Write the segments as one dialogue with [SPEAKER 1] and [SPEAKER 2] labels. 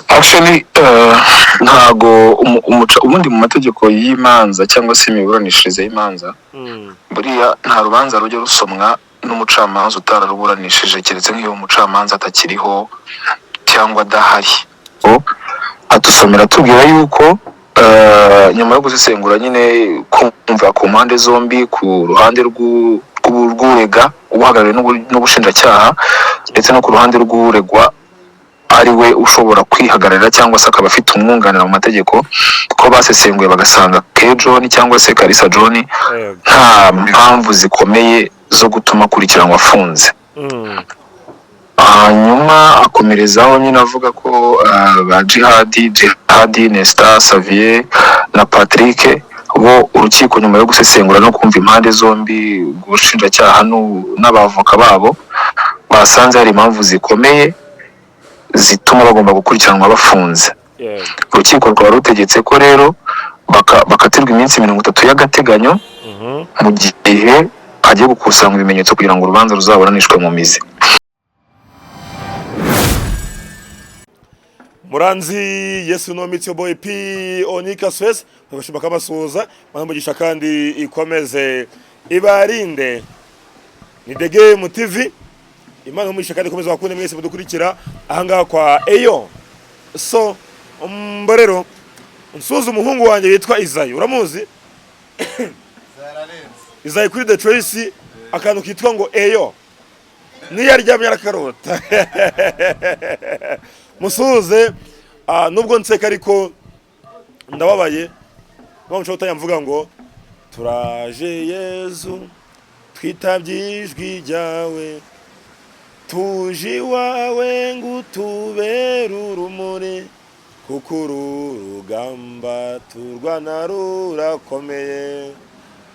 [SPEAKER 1] Actually, ntago ubundi mu mategeko y'imanza cyangwa se imiburanishirize y'imanza, buriya nta rubanza rujya rusomwa n'umucamanza utararuburanishije, keretse nk'iyo umucamanza atakiriho cyangwa adahari. Adusomera tubwira yuko nyuma yo gusesengura nyine, kumva ku mpande zombi, ku ruhande rw'urega uhagarariwe n'ubushinjacyaha, ndetse no ku ruhande rw'uregwa ari we ushobora kwihagararira cyangwa se akaba afite umwunganira mu mategeko, ko basesenguye bagasanga K John cyangwa se Kalisa John nta mpamvu zikomeye zo gutuma akurikiranwa afunze. Hanyuma akomerezaho nyine avuga ko ba Jihadi, Nesta, Xavier na Patrick bo urukiko, nyuma yo gusesengura no kumva impande zombi, ubushinjacyaha n'abavoka babo, basanze hari impamvu zikomeye zituma bagomba gukurikiranwa bafunze. Urukiko rukaba rutegetse ko rero bakatirwa iminsi 30 y'agateganyo mu gihe hagiye gukusanywa ibimenyetso kugira ngo urubanza ruzaburanishwe mu mizi.
[SPEAKER 2] Muranzi Yesu no meet your boy P Onika Swes bagashima kabasuhuza banamugisha kandi ikomeze ibarinde. Ni The Game TV. Imana umugisha kandi ikomeze bakunde mwese mudukurikira ahangaha kwa Eyo. So mborero nsuza umuhungu wanjye witwa Izayi, uramuzi Izayi kuri The Choice, akantu kitwa ngo Eyo niyo aryamye arakarota. Musuhuze. Nubwo nseka ariko ndababaye. Mpamvu nshobora gutangira mvuga ngo turaje Yezu, twitabye ijwi ryawe, tuje iwawe ngo utubere urumuri, kuko uru rugamba turwana rurakomeye,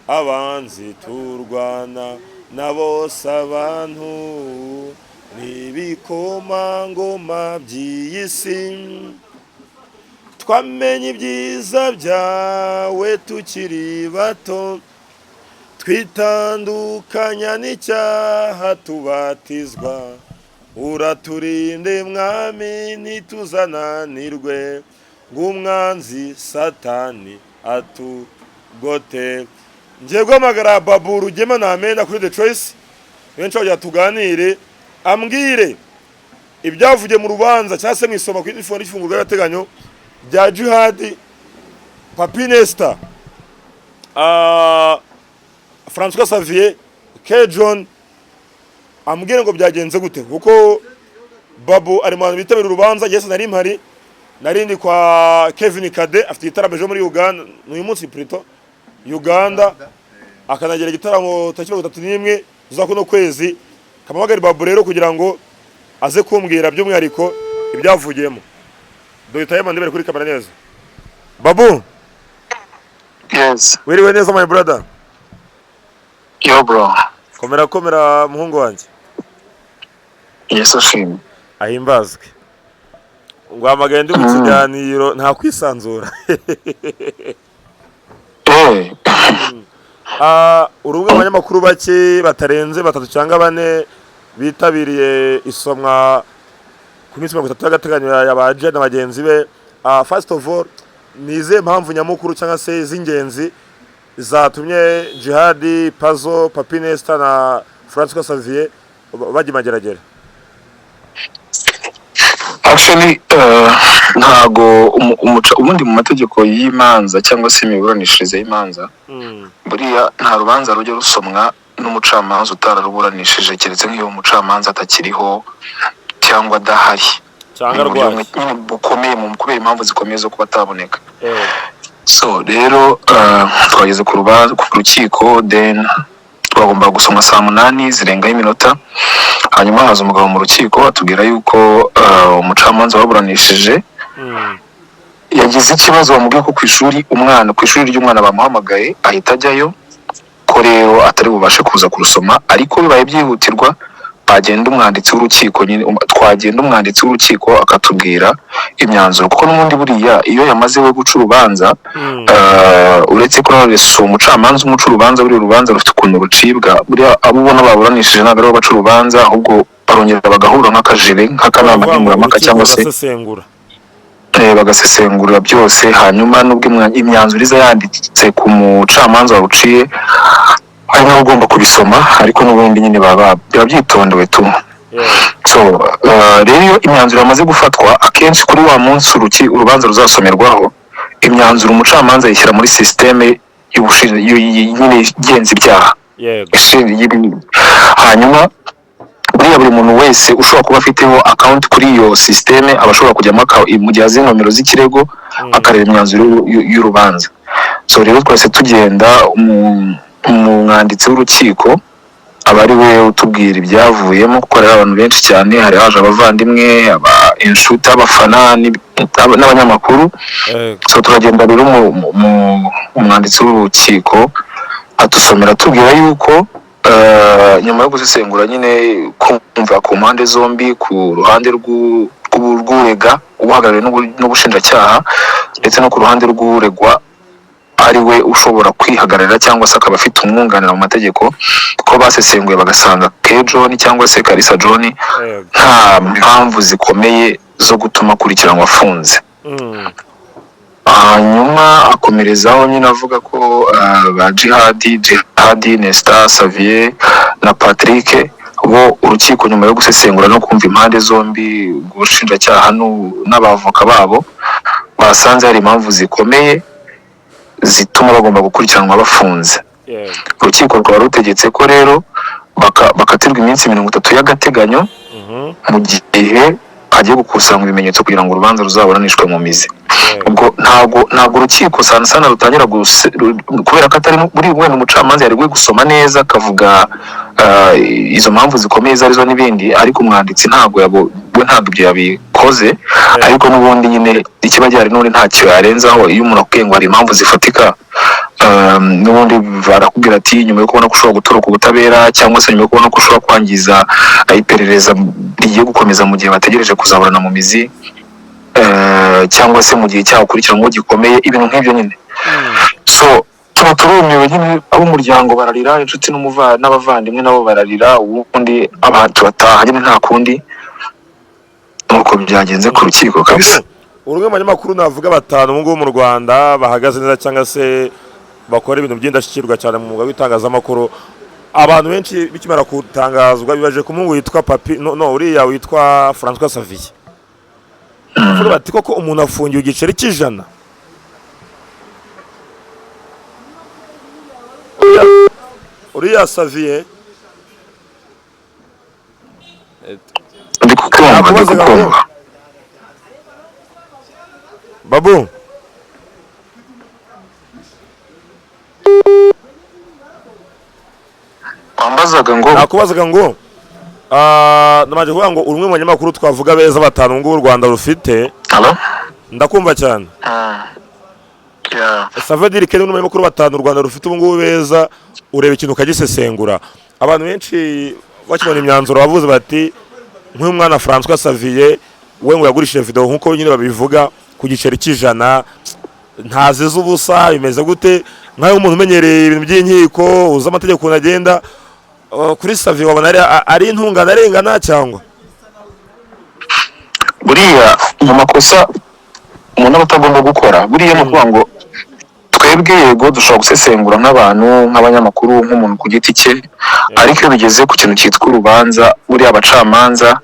[SPEAKER 2] abanzi turwana na bose abantu n'ibikomangoma by'iyi si. Twamenye ibyiza byawe tukiri bato, twitandukanya n'icyaha tubatizwa. Uraturinde Mwami, ntituzananirwe ng'umwanzi Satani atugote. Ngiye guhamagara Babu Rugema Namenda kuri The Choice benshi bagira tuganire, ambwire ibyavugiye mu rubanza cyangwa se mu isoma ku ifunguro ry'ifungurwa ry'agateganyo rya Jihadi, Papi Nesta, François Xavier, K John, ambwire ngo byagenze gute, kuko Babu ari mu bantu bitabira urubanza. Yesu, nari mpari, nari ndi kwa Kevin Kade, afite igitaramo ejo muri Uganda, ni uyu munsi plutôt, Uganda, akanagira igitaramo tariki 31 za kuno kwezi. Kamamagari Babu rero kugira ngo aze kumbwira by'umwihariko ibyavugiyemo. Dr. Yamandi bari kuri kamera neza. Babu?
[SPEAKER 1] Yes.
[SPEAKER 2] Wiriwe neza, my brother?
[SPEAKER 1] Yo bro.
[SPEAKER 2] Komera komera, muhungu wanjye.
[SPEAKER 1] Yesu ashimwe.
[SPEAKER 2] Ahimbazwe. Nguhamagaye ndi mu kiganiro, nta kwisanzura. Uri umwe mu banyamakuru bake batarenze batatu cyangwa bane bitabiriye isomwa ku minsi 30 y'agateganyo ya ba Jed na bagenzi be. First of all, ni izihe mpamvu nyamukuru cyangwa se z'ingenzi zatumye Jihadi, Pazo, Papi Nesta na Francois Xavier bajya imageragere?
[SPEAKER 1] Actually, ntago ubundi mu mategeko y'imanza cyangwa se imiburanishirize y'imanza, buriya nta rubanza rujya rusomwa n'umucamanza utararuburanishije, keretse nk'iyo umucamanza atakiriho cyangwa adahari
[SPEAKER 2] cyangwa
[SPEAKER 1] mu buryo
[SPEAKER 2] arwaye
[SPEAKER 1] nyine bukomeye, mu kubera impamvu zikomeye zo kuba ataboneka. So rero twageze ku rubanza, ku rukiko, then twagombaga gusoma saa 8 zirengaho iminota. Hanyuma haza umugabo mu rukiko atubwira yuko umucamanza waburanishije yagize ikibazo, bamubwiye ko ku ishuri umwana, ku ishuri ry'umwana bamuhamagaye, ahita ajyayo, ko rero atari bubashe kuza kurusoma, ariko bibaye byihutirwa bagenda umwanditsi w'urukiko nyine, twagenda umwanditsi w'urukiko akatubwira imyanzuro, kuko n'ubundi buriya iyo yamaze we guca urubanza, uretse ko none si umucamanza umuca urubanza, buriya urubanza rufite ukuntu rucibwa. Buriya abo ubona baburanishije ntabwo aribo baca urubanza, ahubwo Barongera bagahura nk'akajire, nk'akanama
[SPEAKER 2] Baravuga ngo
[SPEAKER 1] nkemurampaka
[SPEAKER 2] urukiko
[SPEAKER 1] cyangwa se
[SPEAKER 2] rurasesengura.
[SPEAKER 1] Bagasesengura byose. Hanyuma nubwo imyanzuro iza yanditse ku mucamanza waruciye, hari nawe ugomba kubisoma, ariko n'ubundi nyine baba biba byitondewe tu. So rero iyo imyanzuro yamaze gufatwa, akenshi kuri wa munsi urubanza ruzasomerwaho, imyanzuro umucamanza ayishyira muri sisiteme nyine igenza ibyaha. Hanyuma buriya buri muntu wese ushobora kuba afiteho account kuri iyo sisiteme aba ashobora kujyamo mu gihe azi nomero z'ikirego, akareba imyanzuro y'urubanza. So rero twese tugenda, umwanditsi w'urukiko aba ari we utubwira ibyavuyemo, kuko hari abantu benshi cyane, hari haje abavandimwe, inshuti, abafana n'abanyamakuru. So turagenda rero, umwanditsi w'urukiko adusomera, atubwira yuko nyuma yo gusesengura nyine, kumva ku mpande zombi, ku ruhande rw'urega uhagarariwe n'ubushinjacyaha, ndetse no ku ruhande rw'uregwa ari we ushobora kwihagararira cyangwa se akaba afite umwunganira mu mategeko, ko basesenguye bagasanga K John cyangwa se Kalisa John nta mpamvu zikomeye zo gutuma akurikiranwa afunze. Hanyuma akomerezaho nyine avuga ko ba Jihadi, Nesta, Xavier na Patrick bo urukiko nyuma yo gusesengura no kumva impande zombi, ubushinjacyaha n'abavoka babo, basanze hari impamvu zikomeye zituma bagomba gukurikiranwa bafunze. Urukiko rukaba rutegetse ko rero bakatirwa iminsi 30 y'agateganyo mu gihe hagiye gukusanywa ibimenyetso kugira ngo urubanza ruzaburanishwe mu mizi. Ubwo ntabwo urukiko sana sana rutangira kubera ko atari buri wenda umucamanza yari gusoma neza akavuga izo mpamvu zikomeye izo arizo n'ibindi, ariko umwanditsi ntabwo we ntabwo ibyo yabikoze. Ariko n'ubundi nyine ikiba gihari n'ubundi ntacyo yarenzaho. Iyo umuntu akubwiye ngo hari impamvu zifatika, n'ubundi barakubwira ati nyuma yo kubona ko ushobora gutoroka ubutabera, cyangwa se nyuma yo kubona ko ushobora kwangiza iperereza rigiye gukomeza mu gihe bategereje kuzaburana mu mizi, cyangwa se mu gihe icyaha ukurikiranweho gikomeye, ibintu nk'ibyo nyine. So tuba turumiwe nyine, ab'umuryango bararira, inshuti n'abavandimwe nabo bararira, ubundi abantu bataha nyine, nta kundi, nuko byagenze ku rukiko kabisa.
[SPEAKER 2] Uri umwe mu banyamakuru navuga batanu ubu ngubu mu Rwanda bahagaze neza cyangwa se bakora ibintu by'indashyikirwa cyane mu mwuga w'itangazamakuru. Abantu benshi bikimara gutangazwa bibaje ku muhungu witwa Papi, no uriya witwa François Xavier. Bavuga bati koko umuntu afungiwe igiceri cy'ijana? Uriya Xavier
[SPEAKER 1] Ndi kukumva, ndi
[SPEAKER 2] Nakubazaga ngo-
[SPEAKER 1] kukumva.
[SPEAKER 2] Babu.
[SPEAKER 1] Wambazaga ngo?
[SPEAKER 2] Nakubazaga ngo nabanje kuvuga ngo uri umwe mu banyamakuru twavuga beza batanu ngubu u Rwanda rufite.
[SPEAKER 1] Hello?
[SPEAKER 2] Ndakumva cyane.
[SPEAKER 1] Yeah.
[SPEAKER 2] Ça veut dire que ni umwe mu banyamakuru batanu u Rwanda rufite ubu ngubu beza, ureba ikintu ukagisesengura. Abantu benshi bakibona imyanzuro bavuze bati nk'uyu mwana François Xavier we ngo yagurishije video nk'uko nyine babivuga ku giceri cy'ijana, ntazize ubusa, bimeze gute? Nk'aho umuntu umenyereye ibintu by'inkiko, uzi amategeko ukuntu agenda, kuri Xavier wabona ari intungane arengana cyangwa?
[SPEAKER 1] Buriya mu makosa umuntu aba atagomba gukora, buriya ni ukuvuga ngo twebwe yego dushobora gusesengura nk'abantu, nk'abanyamakuru, nk'umuntu ku giti cye, ariko iyo bigeze ku kintu cyitwa urubanza, buriya abacamanza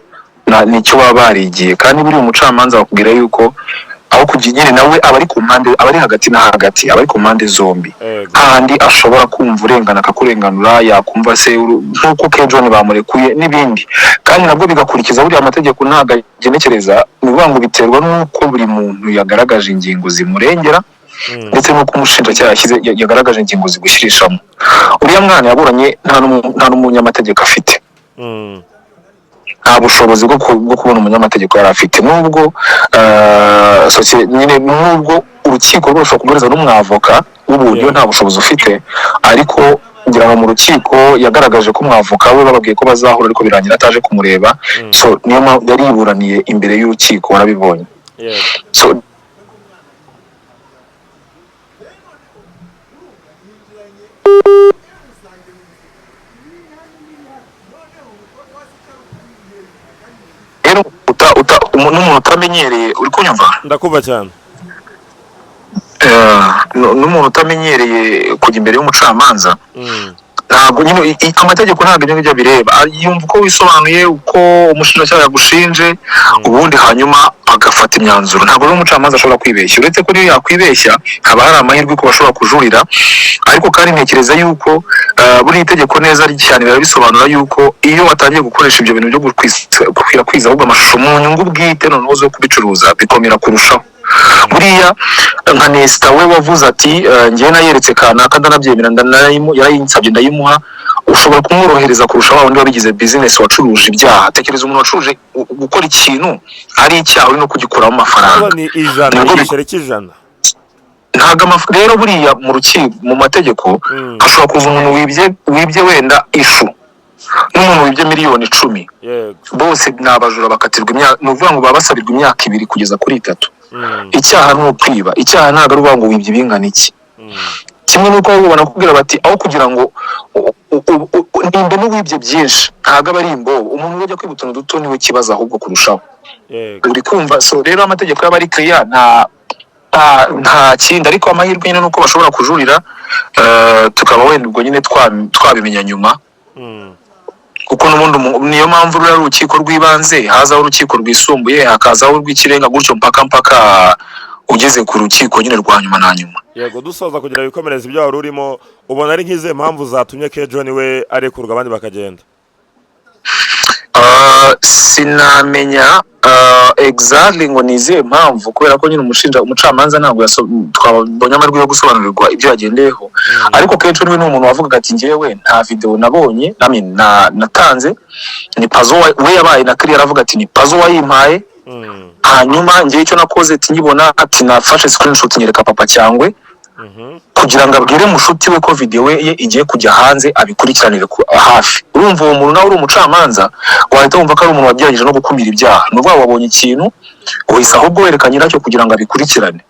[SPEAKER 1] nicyo baba barigiye. Kandi buriya umucamanza bakubwira yuko aho kugira nyine nawe aba ari ku mpande, aba ari hagati na hagati, aba ari ku mpande zombi, hahandi ashobora kumva urengana akakurenganura, yakumva se nk'uko K John bamurekuye n'ibindi, kandi nabwo bigakurikiza buriya amategeko ntabwo agenekereza. Ni ukuvuga ngo biterwa n'uko buri muntu yagaragaje ingingo zimurengera, ndetse n'uko umushinjacyaha yagaragaje ingingo zigushyirishamo. Uriya mwana yaburanye nta n'umunyamategeko afite. Nta bushobozi bwo kubona umunyamategeko yari afite, nubwo nyine nubwo urukiko rwose kumuhereza n'umwavoka w'uburyo, nta bushobozi ufite. Ariko ngira ngo mu rukiko yagaragaje ko umwavoka we bababwiye ko bazahura, ariko birangira ataje kumureba. So niyo mpamvu yari yiburaniye imbere y'urukiko, warabibonye. So N'umuntu utamenyereye, uri kunyumva?
[SPEAKER 2] Ndakumva cyane.
[SPEAKER 1] N'umuntu utamenyereye kujya imbere y'umucamanza, ntabwo nyine amategeko ntabwo ibyo ngibyo abireba. Yumva uko wisobanuye, uko umushinjacyaha yagushinje, ubundi hanyuma agafata imyanzuro. Ntabwo rero umucamanza ashobora kwibeshya, uretse ko niyo yakwibeshya haba hari amahirwe ko bashobora kujurira. Ariko kandi ntekereza yuko buriya itegeko neza cyane birabisobanura yuko iyo watangiye gukoresha ibyo bintu byo gukwirakwiza ahubwo amashusho mu nyungu bwite, noneho zo kubicuruza, bikomera kurushaho. Buriya nka Nesita we wavuze ati: "Njyewe nayeretse kanaka, ndanabyemera, yarayinsabye ndayimuha," ushobora kumworohereza kurusha wa wundi wabigize business, wacuruje ibyaha. Tekereza umuntu wacuruje gukora ikintu ari icyaha, uri no kugikuramo amafaranga.
[SPEAKER 2] Ni 100.
[SPEAKER 1] Nibwo
[SPEAKER 2] Igiceri cy'ijana.
[SPEAKER 1] Ntabwo rero buriya mu rukiko, mu mategeko, hashobora kuza umuntu wibye wenda ishu n'umuntu wibye miliyoni 10. Bose ni abajura, bakatirwa imyaka, ni ukuvuga ngo baba basabirwa imyaka 2 kugeza kuri 3. Icyaha ni ukwiba, icyaha ntabwo ari ukuvuga ngo wibye ibingana iki. Kimwe n'uko ahubwo banakubwira bati aho kugira ngo nimba n'uwibye byinshi ntabwo aba ari imbobo. Umuntu ujya kwiba utuntu duto niwe kibazo ahubwo kurushaho. Uri kumva? So rero amategeko y'aba ari clear, nta kindi. Ariko amahirwe nyine ni uko bashobora kujurira, tukaba wenda ubwo nyine twabimenya nyuma, kuko n'ubundi niyo mpamvu ruriya rukiko rw'ibanze, hazaho urukiko rwisumbuye, hakazaho urw'ikirenga, gutyo mpaka mpaka ugeze ku rukiko nyine rwa nyuma na nyuma.
[SPEAKER 2] Yego, dusoza kugira bikomereze ibyo wari urimo, ubona ari nk'izihe mpamvu zatumye K John we arekurwa abandi bakagenda?
[SPEAKER 1] Sinamenya exactly ngo ni izihe mpamvu, kubera ko nyine umucamanza ntabwo twabonye amahirwe yo gusobanurirwa ibyo yagendeyeho. Ariko kenshi niwe ni umuntu wavugaga ati: "Njyewe nta video nabonye, I mean, natanze ni Pazo we yabaye na clear, aravuga ati: 'Ni Pazo wayimpaye.' Hanyuma njyewe icyo nakoze, ati nkibona, ati nafashe screenshot nyereka Papa Cyangwe kugira ngo abwire mushuti we ko video ye igiye kujya hanze, abikurikiranire hafi." Urumva uwo muntu nawe uri umucamanza wahita wumva ko ari umuntu wagerageje no gukumira ibyaha. Ni ukuvuga wabonye ikintu, uhise ahubwo wereka nyiracyo kugira ngo abikurikirane.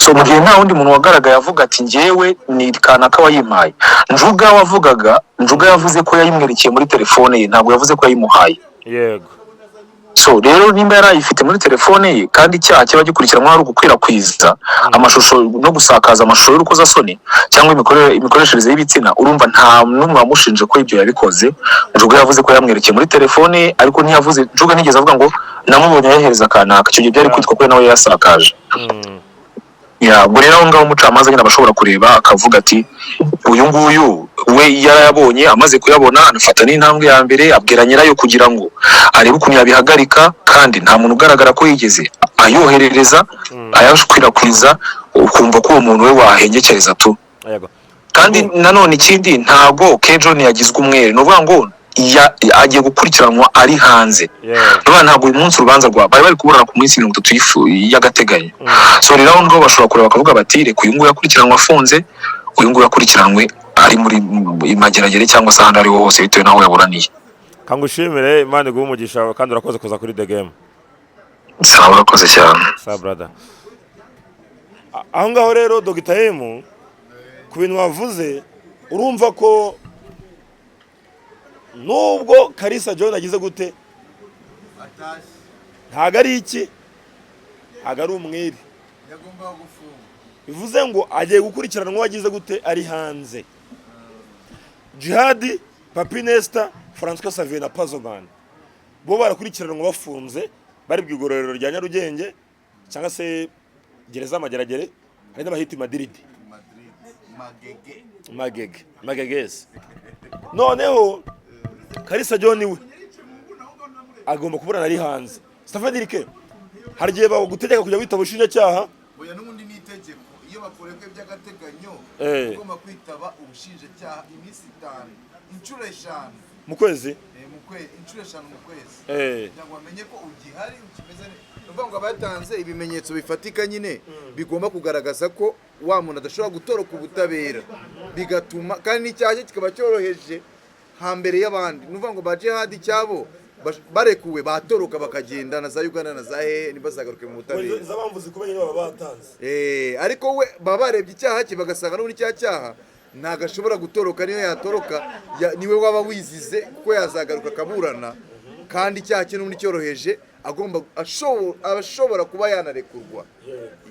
[SPEAKER 1] So mu gihe nta wundi muntu wagaragaye avuga ati: "Njyewe ni kanaka wayimpaye." Njuga wavugaga, Njuga yavuze ko yayimwerekeye muri telefone ye, ntabwo yavuze ko yayimuhaye. So rero nimba yari ayifite muri telefone ye, kandi icyaha kiba gikurikiranwa ari ugukwirakwiza amashusho no gusakaza amashusho y'urukozasoni cyangwa imikoreshereze y'ibitsina, urumva nta n'umwe wamushinje ko ibyo yabikoze. Njuga yavuze ko yamwerekeye muri telefone ye, ariko ntiyavuze, Njuga ntiyigeze avuga ngo namubonye ayohereza kanaka. Icyo gihe byari kwitwa ko nawe yayasakaje. Ya, ubwo rero aho ngaho umucamanza nyine aba ashobora kureba akavuga ati: "Uyu nguyu we yarayabonye, amaze kuyabona anafata n'intambwe ya mbere, abwira nyirayo kugira ngo arebe ukuntu yabihagarika, kandi nta muntu ugaragara ko yigeze ayoherereza, ayakwirakwiza." Ukumva ko uwo muntu we wahengekereza tu. Kandi nanone ikindi, ntabwo K John yagizwe umwere, ni ukuvuga ngo agiye gukurikiranwa ari hanze. Urabona ntabwo uyu munsi urubanza rwa bari kuburana ku minsi 30 y'agateganyo. So rero aho ngaho bashobora kureba bakavuga bati: "Reka uyu nguyu akurikiranwe afunze, uyu nguyu akurikiranwe ari muri Mageragere cyangwa se ahandi ariho hose, bitewe n'aho yaburaniye."
[SPEAKER 2] Kangushimire, Imana iguhe umugisha, kandi urakoze kuza kuri The Game.
[SPEAKER 1] Sawa, urakoze cyane.
[SPEAKER 2] Sa brother. Aho ngaho rero, Dr M, ku bintu wavuze, urumva ko nubwo Kalisa John agize gute, ntabwo ari iki, ntabwo ari umwere.
[SPEAKER 3] Yagombaga gufungwa.
[SPEAKER 2] Bivuze ngo agiye gukurikiranwa wagize gute, ari hanze. Jihadi, Papi Nesta, Francois Xavier na Pazoman bo barakurikiranwa bafunze, bari mu igororero rya Nyarugenge cyangwa se gereza Mageragere, hari n'abahita i Madrid.
[SPEAKER 3] Madrid, Magege.
[SPEAKER 2] Magege, Magegesi. Noneho Kalisa John we agomba kuburana ari hanze. Stafedirike, hari igihe bagutegeka kujya witaba ubushinjacyaha.
[SPEAKER 3] Oya, n'ubundi ni itegeko, iyo bakurekuye by'agateganyo ugomba kwitaba ubushinjacyaha iminsi 5, inshuro 5
[SPEAKER 2] mu kwezi.
[SPEAKER 3] Mu kwezi, inshuro 5 mu kwezi, kugira ngo bamenye ko ugihari, ukimeze neza. Ni ukuvuga ngo abatanze ibimenyetso bifatika nyine bigomba kugaragaza ko wa muntu adashobora gutoroka ubutabera, bigatuma kandi n'icyaha cye kikaba cyoroheje hambere y'abandi. Ni ukuvuga ngo ba Jihadi cyabo barekuwe batoroka bakagenda na za Uganda na za hehe, ntibazagaruke mu butabera.
[SPEAKER 2] Izo zikomeye baba batanze.
[SPEAKER 3] Ariko we baba barebye icyaha cye, bagasanga n'ubundi cya cyaha ntabwo ashobora gutoroka, niyo yatoroka niwe waba wizize, kuko yazagaruka akaburana, kandi icyaha cye n'ubundi cyoroheje. Agomba ashobora kuba yanarekurwa.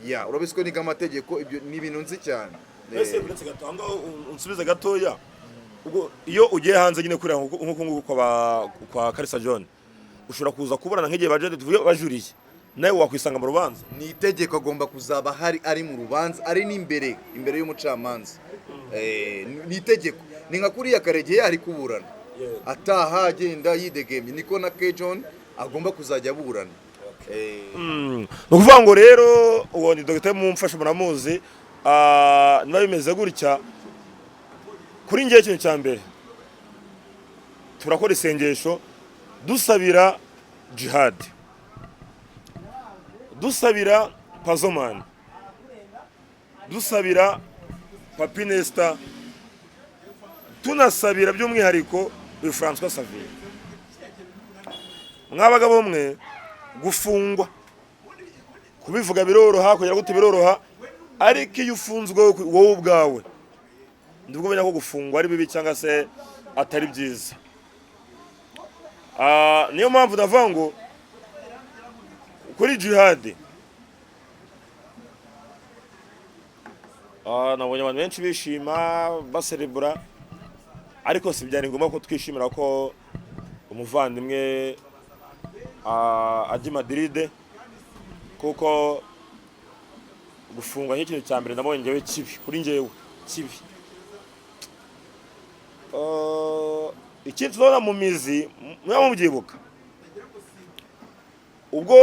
[SPEAKER 3] Ya, urabizi ko niga amategeko, ibyo ni ibintu nzi cyane.
[SPEAKER 2] Ese uretse gato aho ngaho, unsubize gatoya. Ubwo iyo ugiye hanze nyine kurira nk'uko nguko kwa Kalisa John, ushobora kuza kuburana nk'igihe baje, tuvuge bajuriye, nawe wakwisanga mu rubanza?
[SPEAKER 3] Ni itegeko, agomba kuzaba hari ari mu rubanza, ari n'imbere imbere y'umucamanza. Ni itegeko, ni nka kuriya Karegeya ari kuburana ataha agenda yidegemye, niko na K John agomba kuzajya aburana.
[SPEAKER 2] Ni ukuvuga ngo rero uwo ni Dr. Mumfashe, muramuzi. Niba bimeze gutya, kuri ngewe ikintu cya mbere turakora isengesho dusabira Jihad, dusabira Pazomani, dusabira Papi Nesta, tunasabira by'umwihariko uyu Francois Xavier. Mwabagabo mwe, gufungwa kubivuga biroroha, kugira gute biroroha, ariko iyo ufunzwe wowe ubwawe nibwo umenya ko gufungwa ari bibi cyangwa se atari byiza. Niyo mpamvu ndavuga ngo kuri Jihad, nabonye abantu benshi bishima baserebura, ariko si byari ngombwa ko twishimira ko umuvandimwe ajya i Madrid, kuko gufungwa nk'ikintu cya mbere nabonye ngewe kibi, kuri ngewe kibi. Ikindi tuzabona mu mizi, muba mubyibuka ubwo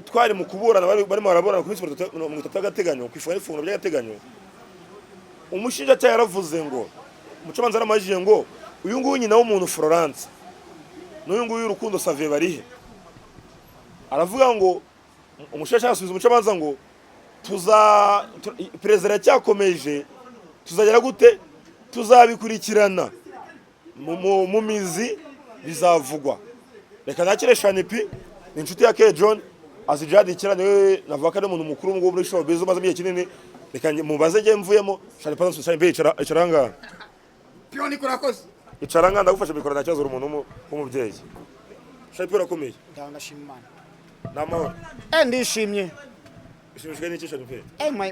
[SPEAKER 2] twari mu kuburana, barimo baraburana ku minsi 30 y'agateganyo, ku ifunga n'ifunguro by'agateganyo, umushinjacyaha yaravuze ngo, umucamanza yaramajije ngo uyu nguyu nyina w'umuntu Florence n'uyu nguyu Rukundo Xavier barihe? Aravuga ngo, umushinjacyaha asubiza umucamanza ngo tuza perezida aracyakomeje, tuzagera gute, tuzabikurikirana mu mizi, bizavugwa. Reka nakire Shanipi, ni inshuti ya K John, azi Jihad kera, niwe navuga ko ari umuntu mukuru ngubu muri showbiz umaze igihe kinini. Reka mubaze njye mvuyemo. Shanipi, Shanipi, icara, icara aha ngaha.
[SPEAKER 4] Piyoni, kurakoze.
[SPEAKER 2] Icara ngaha, ndagufasha mikoro, nta kibazo, uri umuntu w'umubyeyi. Shanipi, urakomeye?
[SPEAKER 4] Ndashima Imana.
[SPEAKER 2] Ni amahoro?
[SPEAKER 4] Ndishimye.
[SPEAKER 2] Ushimishijwe n'iki, Shanipi?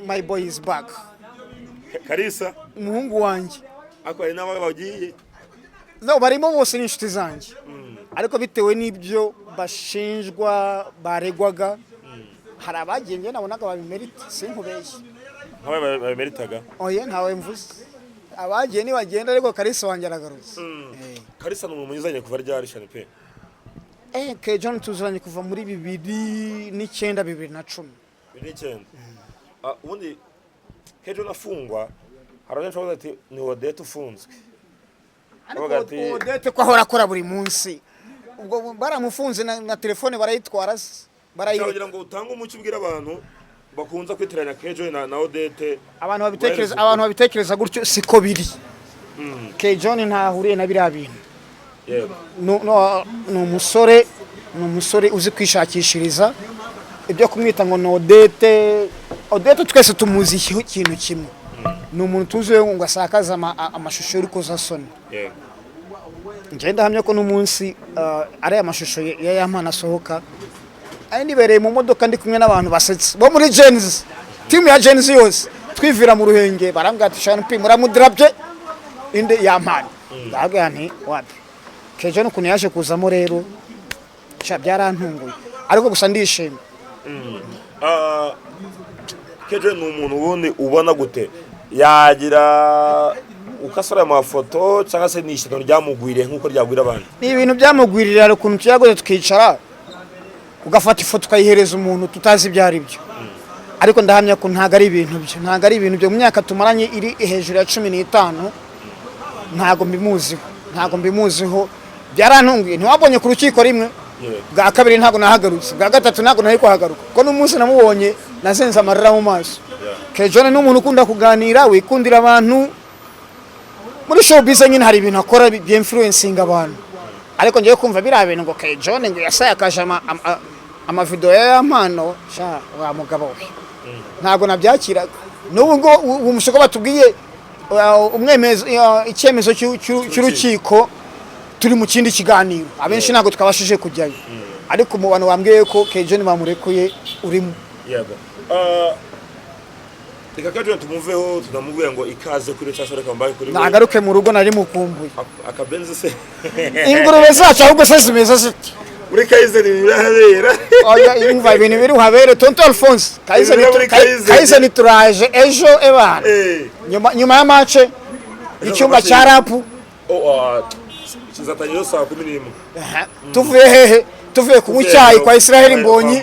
[SPEAKER 4] My boy is back.
[SPEAKER 2] Kalisa?
[SPEAKER 4] Umuhungu wanjye.
[SPEAKER 2] Ariko hari n'abo bagiye.
[SPEAKER 4] No, barimo bose ni inshuti zanjye, ariko bitewe n'ibyo bashinjwa, baregwaga, hari abagiye njye nabonaga babimerita, sinkubeshye.
[SPEAKER 2] Nk'abaye babimeritaga?
[SPEAKER 4] Oya, ntawe mvuze. Abagiye nibagenda, ariko Kalisa wanjye aragarutse.
[SPEAKER 2] Kalisa ni umuntu mwizanye kuva ryari, Shanipi?
[SPEAKER 4] K John tuziranye kuva muri 2009, 2010.
[SPEAKER 2] 2009. Ubundi K John afungwa, hari abenshi bavuga ati ni Odette ufunzwe.
[SPEAKER 4] Ariko
[SPEAKER 2] Bavuga ati-
[SPEAKER 4] Odette ko ahora akora buri munsi, ubwo baramufunze na telefone barayitwara se? Barayireka.
[SPEAKER 2] Kugira ngo utange umucyo, ubwira abantu bakunze kwitiranya K John na Odette.
[SPEAKER 4] Abantu babitekereza
[SPEAKER 2] Guhereza
[SPEAKER 4] abantu babitekereza gutyo siko biri. K John ntahuriye na biriya bintu. No, ni umusore uzi kwishakishiriza. Ibyo kumwita ngo ni Odette, Odette twese tumuzi ikintu kimwe, ni umuntu tuzi ngo asakaze amashusho y'urukozasoni. Njye ndahamya ko n'umunsi ariya mashusho ya Yampano asohoka, ari nibereye mu modoka ndi kumwe n'abantu basetse bo muri Gen-Z, team ya Gen-Z yose, twivira mu Ruhenge, barambwira ati: "Shani P, muramudrabye inde Yampano?" Ndabwira nti: "Wapi." Kejo n'ukuntu yaje kuzamo rero, sha byarantunguye, ariko gusa ndishimye.
[SPEAKER 2] Kejo ni umuntu ubundi ubona gute? Yagira ukasora amafoto cyangwa se ni ishyano ryamugwiriye nk'uko ryagwira abandi?
[SPEAKER 4] Ni ibintu byamugwirira. Hari ukuntu tuyagoze tukicara, ugafata ifoto ukayihereza umuntu tutazi ibyo ari byo, ariko ndahamya ko ntabwo ari ibintu bye, ntabwo ari ibintu byo. Mu myaka tumaranye iri hejuru ya 15, ntabwo mbimuziho, ntabwo mbimuziho. Byarantunguye. Ntiwabonye ku rukiko rimwe, bwa kabiri ntabwo nahagarutse, bwa gatatu ntabwo nari kuhagaruka, kuko n'umunsi namubonye nazenze amarira mu maso. Kejone ni umuntu ukunda kuganira, wikundira abantu muri showbiz nyine. Hari ibintu akora byinfluencinga abantu, ariko ngiye kumva biriya bintu ngo Kejone ngo yasayakaje amavideo ya Yampano, sha wa mugabo we, ntabwo nabyakiraga. N'ubu ngo ubu musoko batubwiye umwemezo, icyemezo cy'urukiko, turi mu kindi kiganiro, abenshi ntabwo twabashije kujyayo. Ariko mu bantu bambwiye ko Kejoni bamurekuye urimo.
[SPEAKER 2] Yego. Reka Kejoni tumuveho, tunamubwira ngo ikaze kuri cyangwa reka mbaye kuri we.
[SPEAKER 4] Nagaruke mu rugo, nari mukumbuye.
[SPEAKER 2] Akabenzi se?
[SPEAKER 4] Ingurube zacu ahubwo se zimeze zite?
[SPEAKER 2] Muri Kayizeri birahabera.
[SPEAKER 4] Oya, imva ibintu biri buhabere, tonto Alphonse Kayizeni.
[SPEAKER 2] Ibintu muri Kayizeni.
[SPEAKER 4] Kayizeni turaje ejo ebana. Nyuma ya match icyumba cya rap.
[SPEAKER 2] Oh, kizatangira saa 11.
[SPEAKER 4] Aha. Tuvuye hehe? Tuvuye kunywa icyayi kwa Israel Mbonyi.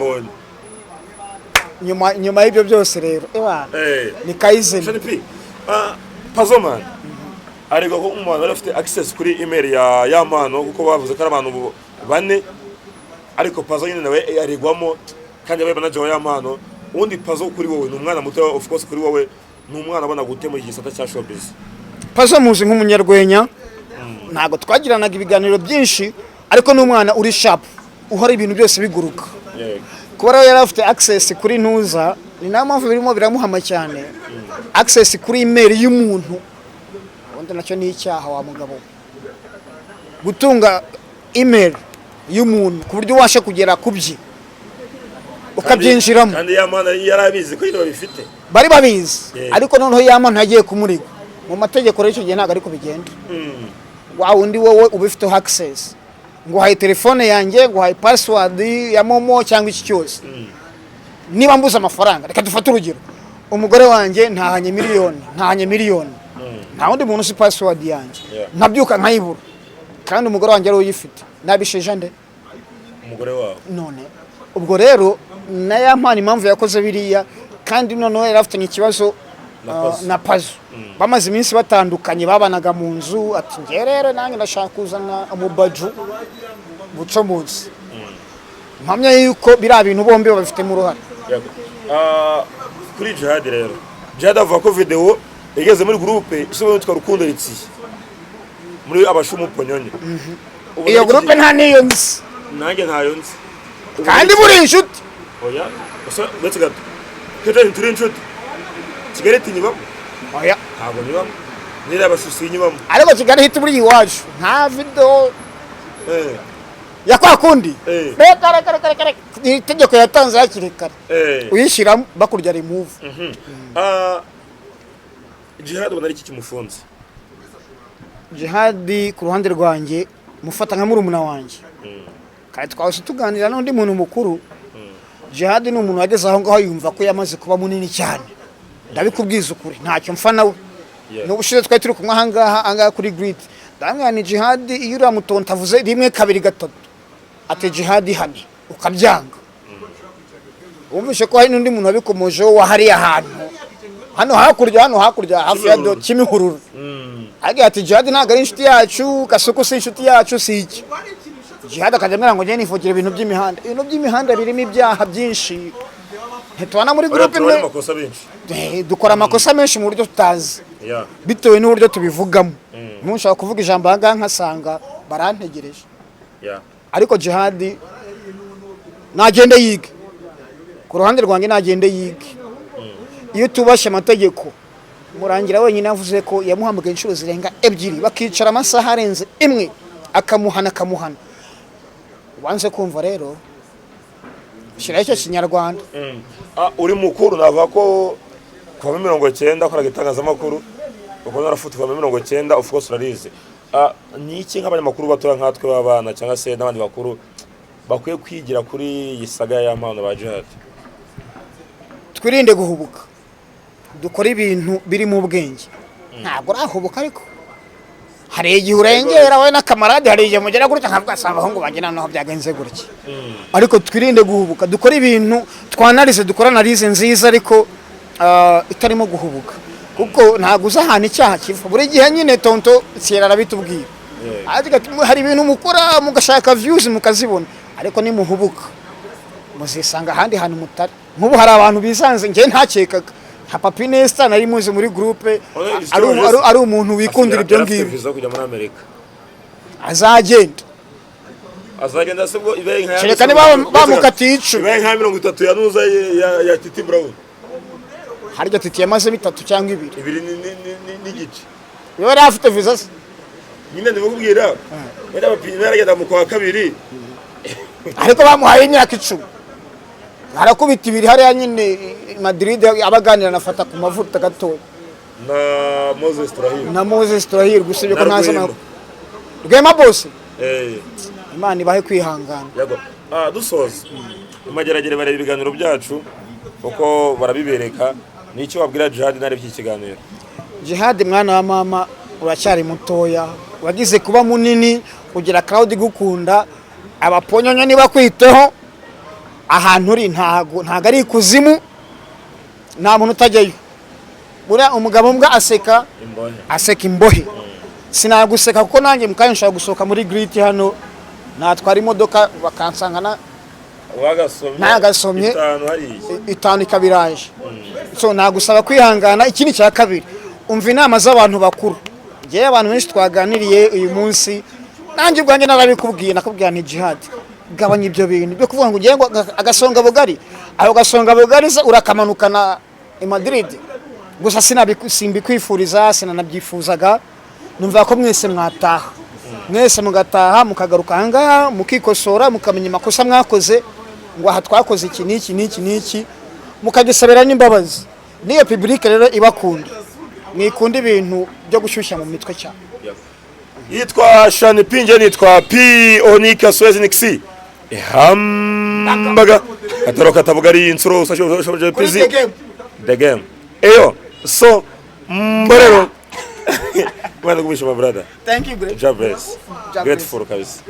[SPEAKER 4] Nyuma y'ibyo byose rero ebana, ni Kayizeni.
[SPEAKER 2] Shani P. Pazoman aregwa ko umuntu wari afite access kuri email ya Yampano, kuko bavuze ko ari abantu bane, ariko Pazo nyine nawe aregwamo kandi yabaye manager wa Yampano. Ubundi Pazo kuri wowe ni umwana muto, of course, kuri wowe ni umwana abona gute muri iki gisata cya showbiz?
[SPEAKER 4] Pazo muzi nk'umunyarwenya, ntabwo twagiranaga ibiganiro byinshi, ariko ni umwana uri sharp, uhora ibintu byose biguruka. Kuba rero yari afite access kuri ntuza, ni nayo mpamvu birimo biramuhama cyane. Access kuri email y'umuntu ubundi nacyo ni icyaha, wa mugabo we. Gutunga email y'umuntu ku buryo ubasha kugera ku bye ukabyinjiramo.
[SPEAKER 2] Kandi Yampano yari abizi ko nyine babifite.
[SPEAKER 4] Bari babizi. Ariko noneho Yampano yagiye kumurega mu mategeko rero, icyo gihe ntabwo ariko bigenda. Wa wundi wowe ubifiteho access, nguhaye telefone yanjye, nguhaye password ya MoMo cyangwa iki cyose, niba mbuze amafaranga, reka dufate urugero, umugore wanjye ntahanye miliyoni, nta wundi muntu uzi password yanjye, nkabyuka nkayibura kandi umugore wanjye ari we uyifite, nabisheja nde?
[SPEAKER 2] Umugore wawe.
[SPEAKER 4] None ubwo rero na Yampano impamvu yakoze biriya, kandi noneho yari afitanye ikibazo
[SPEAKER 2] Na Pazo.
[SPEAKER 4] Na Pazo bamaze iminsi batandukanye, babanaga mu nzu, ati ngewe rero nanjye ndashaka kuzana umubaju buco munsi. Mpamya yuko biriya bintu bombi babifitemo uruhare.
[SPEAKER 2] Yego. Kuri Jihad rero, Jihad avuga ko video yageze muri groupe isubira yitwa Rukundo Ritsiye muri abashumu ponyonyo. Ubu
[SPEAKER 4] Iyo
[SPEAKER 2] iki
[SPEAKER 4] groupe nta n'iyo nzi.
[SPEAKER 2] Nanjye ntayo nzi. Ubu
[SPEAKER 4] Kandi
[SPEAKER 2] iki-
[SPEAKER 4] buri inshuti.
[SPEAKER 2] Oya, gusa uretse gato, kenshi turi inshuti, Kigali tinyibamo.
[SPEAKER 4] Oya.
[SPEAKER 2] Ntabwo nyibamo, niriya abashusi nyibamo.
[SPEAKER 4] Ariko Kigali hit buri iwacu nta video ya kwa kundi. Reka reka reka reka reka, ni itegeko yatanze hakiri kare, uyishyiramo bakurya remove.
[SPEAKER 2] Jihad ubona ari iki kimufunze?
[SPEAKER 4] Jihadi ku ruhande rwanjye mufata nka murumuna wanjye, kandi twahise tuganira n'undi muntu mukuru. Jihadi ni umuntu wageze aho ngaho yumva ko yamaze kuba munini cyane. Ndabikubwiza ukuri, ntacyo mfa nawe. N'ubushize twari turi kumwe ahangaha kuri grid, ndamubwira ni Jihadi, iyo uriya mutonto avuze rimwe, kabiri, gatatu ati Jihadi hane, ukabyanga. Wumvishe ko hari n'undi muntu wabikomojeho wa hariya hantu hano hakurya hafi ya do Kimihurura, agira ati Jihadi ntabwo ari inshuti yacu, Kasuku si inshuti yacu, si iki. Jihadi akajya ambwira ngo njye nivugira ibintu by'imihanda. Ibintu by'imihanda birimo ibyaha byinshi, ntitubana muri
[SPEAKER 2] Oya,
[SPEAKER 4] groupe
[SPEAKER 2] turabona
[SPEAKER 4] imwe.
[SPEAKER 2] Amakosa menshi.
[SPEAKER 4] Dukora amakosa menshi mu buryo tutazi, bitewe n'uburyo tubivugamo. Ntushaka kuvuga ijambo aha ngaha nkasanga barantegereje. Ariko Jihadi nagende yige, ku ruhande rwanjye nagende yige. Iyo utubashye amategeko, Murangira wenyine yavuze ko yamuhamagaye inshuro zirenga ebyiri, bakicara amasaha arenze imwe, akamuhana akamuhana. Ubanze kumva rero, shyiraho icyo Kinyarwanda.
[SPEAKER 2] Uri mukuru, navuga ko kuva muri 90 akoraga itangazamakuru, ukaba narafute kuva muri 90, of course urarizi. Ni iki nk'abanyamakuru batoya nkatwe b'abana cyangwa se n'abandi bakuru bakwiye kwigira kuri iyi saga ya Yampano ba Jihad?
[SPEAKER 4] Twirinde guhubuka, dukore ibintu birimo ubwenge. Ntabwo urahubuka, ariko hari igihe urengera wowe n'akamarade, hari igihe mugera gutya nkavuga asanga abahungu banjye noneho byagenze gutya. Ariko twirinde guhubuka, dukore ibintu twanarize, dukore analyse nziza ariko itarimo guhubuka, kuko ntabwo uzi ahantu icyaha kiva. Buri gihe nyine tonto Sierra arabitubwira. Agira ati, hari ibintu mukora mugashaka views mukazibona, ariko nimuhubuka muzisanga ahandi hantu mutari. Nk'ubu hari abantu bisanze njye ntakekaga, nka Papi Nesta nari muzi muri groupe ari umuntu wikundira ibyo
[SPEAKER 2] Afite
[SPEAKER 4] ngibyo.
[SPEAKER 2] Visa yo kujya muri Amerika.
[SPEAKER 4] Azagenda.
[SPEAKER 2] Azagenda se ubwo ibaye nka
[SPEAKER 4] Kereka niba bamukatiye 10.
[SPEAKER 2] Ibaye nka 30 ya nuza ya Titi Brown.
[SPEAKER 4] Harya Titi yamaze bitatu cyangwa ibiri?
[SPEAKER 2] Ibiri n'igice.
[SPEAKER 4] Iyo yari afite visa se?
[SPEAKER 2] Nyine ndikubwira wenda abapinyi yaragenda mu kwa kabiri.
[SPEAKER 4] Ariko bamuhaye imyaka 10, arakubita ibiri hariya nyine i Madrid, abaganira nafata ku mavuta gatoya.
[SPEAKER 2] Na Moses Turahirwa.
[SPEAKER 4] Na Moses Turahirwa, usibye ko
[SPEAKER 2] Na
[SPEAKER 4] ntazi
[SPEAKER 2] Rwema.
[SPEAKER 4] Rwema bose. Imana ibahe kwihangana.
[SPEAKER 2] Yego. Dusoza, imageragere bareba ibiganiro byacu kuko barabibereka. Ni icyo wabwira Jihad nari iki kiganiro?
[SPEAKER 4] Jihad, mwana wa mama, uracyari mutoya, wagize kuba munini kugira crowd igukunda, abaponyonyo niba kwiteho. Ahantu uri ntago ari ikuzimu, nta muntu utajyayo. Buriya umugabo mbwa aseka
[SPEAKER 2] imbohe,
[SPEAKER 4] aseka imbohe. Sinaguseka kuko nanjye mu kanya nshobora gusohoka muri Great hano, natwara imodoka bakansanga
[SPEAKER 2] wagasomye.
[SPEAKER 4] Nagasomye.
[SPEAKER 2] Itanu hariya.
[SPEAKER 4] Itanu ikabiraje. So nagusaba kwihangana. Ikindi cya kabiri, umva inama z'abantu bakuru. Ngewe abantu benshi twaganiriye uyu munsi, nanjye ubwanjye narabikubwiye, nakubwira nti: "Jihad, gabanya ibyo bintu byo kuvuga ngo ugiye ngo agasonga bugari." Aho gasonga bugari se urakamanukana i Madrid? Gusa simbikwifuriza, sinanabyifuzaga. Numva ko mwese mwataha, mwese mugataha, mukagaruka ahangaha, mukikosora, mukamenya amakosa mwakoze, ngo aha twakoze iki n'iki n'iki n'iki, mukagisabira n'imbabazi n'iyo public rero ibakunda. Mwikunda ibintu byo gushyushya mu mitwe cyane.
[SPEAKER 2] Yitwa Shani P, nge nitwa P Onika Suez Nixi Hambaga Kataro katabugari insuro usashe pizi.
[SPEAKER 4] The Game.
[SPEAKER 2] The Game. Eyo so mborero. Mwana kumisha, my brother.
[SPEAKER 4] Thank you, great.
[SPEAKER 2] God bless.
[SPEAKER 4] God bless.
[SPEAKER 2] Grateful kabisa.